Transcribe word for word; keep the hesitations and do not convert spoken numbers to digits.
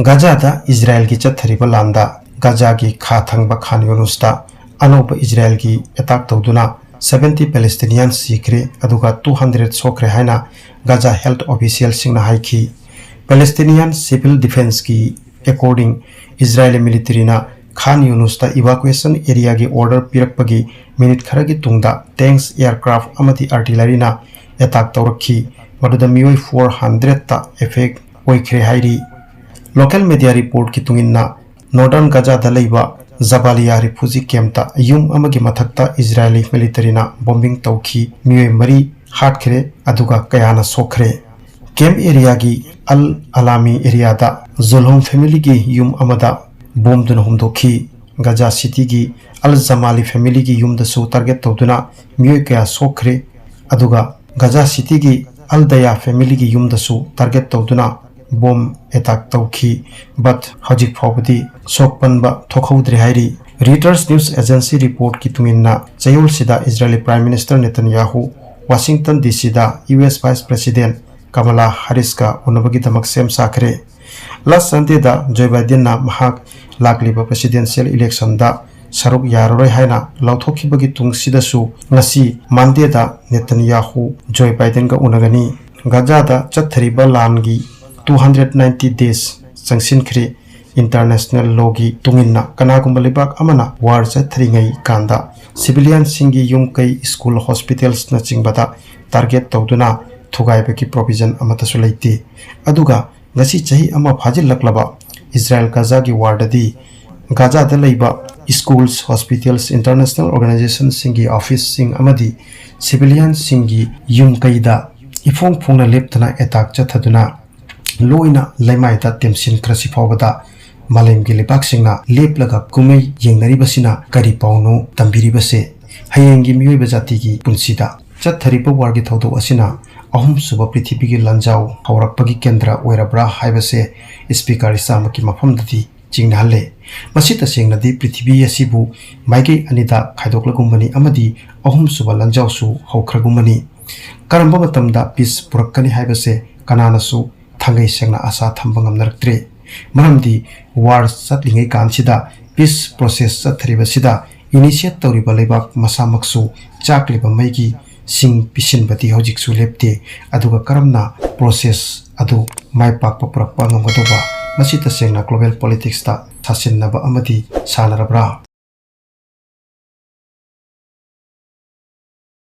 ꯒꯥꯖꯥꯗ ꯏꯖꯔꯥꯌꯦꯜꯒꯤ ꯆꯠꯊꯔꯤꯕ ꯂꯥꯟꯗ ꯒꯥꯖꯥꯒꯤ ꯈꯥ ꯊꯪꯕ ꯈꯥꯟ ꯌꯨꯅꯨꯁꯇ ꯑꯅꯧꯕ ꯏꯖꯔꯥꯌꯦꯜꯒꯤ attack ꯇꯧꯗꯨꯅ seventy Palestinian ꯁꯤꯈ꯭ꯔꯦ, ꯑꯗꯨꯒ two hundred ꯁꯣꯛꯈ꯭ꯔꯦ ꯍꯥꯏꯅ ꯒꯥꯖꯥ health officialꯁꯤꯡꯅ ꯍꯥꯏꯈꯤ꯫ Palestinian civil defenceꯀꯤ according, ꯏꯖꯔꯥꯌꯦꯂꯤ militaryꯅ ꯈꯥꯟ ꯌꯨꯅꯨꯁꯇ evacuation areaꯒꯤ order ꯄꯤꯔꯛꯄꯒꯤ minute ꯈꯔꯒꯤ ꯇꯨꯡꯗ tanks, aircraft ꯑꯃꯗꯤ artilleryꯅ attack ꯇꯧꯔꯛꯈꯤ, ꯃꯗꯨꯗ ꯃꯤꯑꯣꯏ four hundredꯇ effect ꯑꯣꯏꯈ꯭ꯔꯦ ꯍꯥꯏꯔꯤ꯫ Local media reportꯀꯤ ꯃꯇꯨꯡ ꯏꯟꯅ, Northern ꯒꯥꯖꯥꯗ ꯂꯩꯕ ꯖꯕꯥꯂꯤꯌꯥ refugee campꯇ ꯌꯨꯝ ꯑꯃꯒꯤ ꯃꯊꯛꯇ ꯏꯖꯔꯥꯌꯦꯂꯤ militaryꯅ bombing ꯇꯧꯈꯤ, ꯃꯤꯑꯣꯏ ꯃꯔꯤ ꯍꯥꯠꯈ꯭ꯔꯦ, ꯑꯗꯨꯒ ꯀꯌꯥꯅ ꯁꯣꯛꯈ꯭ꯔꯦ꯫ Camp areaꯒꯤ ꯑꯜ ꯑꯂꯥꯃꯤ areaꯗ ꯖꯨꯜꯍꯨꯝ familyꯒꯤ ꯌꯨꯝ ꯑꯃꯗ ꯕꯣꯝꯗꯨꯅ ꯍꯨꯝꯗꯣꯛꯈꯤ꯫ ꯒꯥꯖꯥ cityꯒꯤ ꯑꯜ ꯖꯃꯥꯂꯤ familyꯒꯤ ꯌꯨꯝꯗꯁꯨ target ꯇꯧꯗꯨꯅ ꯃꯤꯑꯣꯏ ꯀꯌꯥ ꯁꯣꯛꯈ꯭ꯔꯦ, ꯑꯗꯨꯒ ꯒꯥꯖꯥ cityꯒꯤ ꯑꯜ ꯗꯌꯥ familyꯒꯤ ꯌꯨꯝꯗꯁꯨ target ꯇꯧꯗꯨꯅ bomb attack ꯇꯧꯈꯤ, but ꯍꯧꯖꯤꯛ ꯐꯥꯎꯕꯗꯤ ꯁꯣꯛꯄꯟꯕ ꯊꯣꯛꯍꯧꯗ꯭ꯔꯦ ꯍꯥꯏꯔꯤ꯫ Reuters news agency reportꯀꯤ ꯃꯇꯨꯡ ꯏꯟꯅ, ꯆꯌꯣꯜꯁꯤꯗ ꯏꯖꯔꯥꯌꯦꯂꯤ Prime Minister ꯅꯦꯇꯟꯌꯥꯍꯨ Washington DCꯗ US Vice President Kamala ꯍꯥꯔꯤꯁꯀ ꯎꯅꯕꯒꯤꯗꯃꯛ ꯁꯦꯝ ꯁꯥꯈ꯭ꯔꯦ꯫ Last Sundayꯗ ꯖꯣ ꯕꯥꯏꯗꯦꯟꯅ ꯃꯍꯥꯛ ꯂꯥꯛꯂꯤꯕ presidential electionꯗ ꯁꯔꯨꯛ ꯌꯥꯔꯔꯣꯏ ꯍꯥꯏꯅ ꯂꯥꯎꯊꯣꯛꯈꯤꯕꯒꯤ ꯇꯨꯡꯁꯤꯗꯁꯨ, ꯉꯁꯤ Mondayꯗ ꯅꯦꯇꯟꯌꯥꯍꯨ ꯖꯣ ꯕꯥꯏꯗꯦꯟꯒ ꯎꯅꯒꯅꯤ꯫ ꯒꯥꯖꯥꯗ ꯆꯠꯊꯔꯤꯕ ꯂꯥꯟꯒꯤ two hundred ninety days ꯆꯪꯁꯤꯟꯈ꯭ꯔꯦ꯫ International lawꯒꯤ ꯃꯇꯨꯡ ꯏꯟꯅ, ꯀꯅꯥꯒꯨꯝꯕ ꯂꯩꯕꯥꯛ ꯑꯃꯅ war ꯆꯠꯊꯔꯤꯉꯩ ꯀꯥꯟꯗ civilianꯁꯤꯡꯒꯤ ꯌꯨꯝ ꯀꯩ, school, hospitalsꯅꯆꯤꯡꯕꯗ target ꯇꯧꯗꯨꯅ ꯊꯨꯒꯥꯏꯕꯒꯤ provision ꯑꯃꯠꯇꯁꯨ ꯂꯩꯇꯦ꯫ ꯑꯗꯨꯒ ꯉꯁꯤ ꯆꯍꯤ ꯑꯃ ꯐꯥꯖꯤꯜꯂꯛꯂꯕ ꯏꯖꯔꯥꯌꯦꯜ ꯒꯥꯖꯥꯒꯤ warꯗꯗꯤ ꯒꯥꯖꯥꯗ ꯂꯩꯕ schools, hospitals, international organizationꯁꯤꯡꯒꯤ officeꯁꯤꯡ ꯑꯃꯗꯤ civilianꯁꯤꯡꯒꯤ ꯌꯨꯝ ꯀꯩꯗ ꯏꯐꯣꯡ ꯐꯣꯡꯅ ꯂꯦꯞꯇꯅ attack ꯆꯠꯊꯗꯨꯅ ꯂꯣꯏꯅ ꯂꯩꯃꯥꯏꯗ ꯇꯦꯝꯁꯤꯟꯈ꯭ꯔꯁꯤ ꯐꯥꯎꯕꯗ ꯃꯥꯂꯦꯝꯒꯤ ꯂꯩꯕꯥꯛꯁꯤꯡꯅ ꯂꯦꯞꯂꯒ ꯀꯨꯝꯍꯩ ꯌꯦꯡꯅꯔꯤꯕꯁꯤꯅ ꯀꯔꯤ ꯄꯥꯎꯅꯣ ꯇꯝꯕꯤꯔꯤꯕꯁꯦ? ꯍꯌꯦꯡꯒꯤ ꯃꯤꯑꯣꯏꯕ ꯖꯥꯇꯤꯒꯤ ꯄꯨꯟꯁꯤꯗ ꯆꯠꯊꯔꯤꯕ warꯒꯤ ꯊꯧꯗꯣꯛ ꯑꯁꯤꯅ ꯑꯍꯨꯝꯁꯨꯕ ꯄ꯭ꯔꯤꯊꯤꯕꯤꯒꯤ ꯂꯥꯟꯖꯥꯎ ꯍꯧꯔꯛꯄꯒꯤ ꯀꯦꯟꯗ꯭ꯔ ꯑꯣꯏꯔꯕ꯭ꯔꯥ ꯍꯥꯏꯕꯁꯦ speaker ꯏꯁꯥꯃꯛꯀꯤ ꯃꯐꯝꯗꯗꯤ ꯆꯤꯡꯅꯍꯜꯂꯦ꯫ ꯃꯁꯤ ꯇꯁꯦꯡꯅꯗꯤ ꯄ꯭ꯔꯤꯊꯤꯕꯤ ꯑꯁꯤꯕꯨ ꯃꯥꯏꯀꯩ ꯑꯅꯤꯗ ꯈꯥꯏꯗꯣꯛꯂꯒꯨꯝꯕꯅꯤ ꯑꯃꯗꯤ ꯑꯍꯨꯝꯁꯨꯕ ꯂꯥꯟꯖꯥꯎꯁꯨ ꯍꯧꯈ꯭ꯔꯒꯨꯝꯕꯅꯤ꯫ ꯀꯔꯝꯕ ꯃꯇꯝꯗ peace ꯄꯨꯔꯛꯀꯅꯤ ꯍꯥꯏꯕꯁꯦ ꯀꯅꯥꯅꯁꯨ ꯊꯥꯡꯒꯩ ꯁꯦꯡꯅ ꯑꯥꯁꯥ ꯊꯝꯕ ꯉꯝꯅꯔꯛꯇ꯭ꯔꯦ꯫ ꯃꯔꯝꯗꯤ ꯋꯥꯔ ꯆꯠꯂꯤꯉꯩ ꯀꯥꯟꯁꯤꯗ ꯄꯤꯁ ꯄ꯭ꯔꯣꯁꯦꯁ ꯆꯠꯊꯔꯤꯕꯁꯤꯗ ꯏꯅꯤꯁꯤꯌꯦꯠ ꯇꯧꯔꯤꯕ ꯂꯩꯕꯥꯛ ꯃꯁꯥꯃꯛꯁꯨ ꯆꯥꯛꯂꯤꯕ ꯃꯩꯒꯤ ꯁꯤꯡ ꯄꯤꯁꯤꯟꯕꯗꯤ ꯍꯧꯖꯤꯛꯁꯨ ꯂꯦꯞꯇꯦ꯫ ꯑꯗꯨꯒ ꯀꯔꯝꯅ ꯄ꯭ꯔꯣꯁꯦꯁ ꯑꯗꯨ ꯃꯥꯏ ꯄꯥꯛꯄ ꯄꯨꯔꯛꯄ ꯉꯝꯒꯗꯧꯕ, ꯃꯁꯤ ꯇꯁꯦꯡꯅ ꯒ꯭ꯂꯣꯕꯦꯜ ꯄꯣꯂꯤꯇꯤꯛꯁꯇ ꯁꯥꯁꯤꯟꯅꯕ ꯑꯃꯗꯤ ꯁꯥꯟꯅꯔꯕ꯭ꯔꯥ?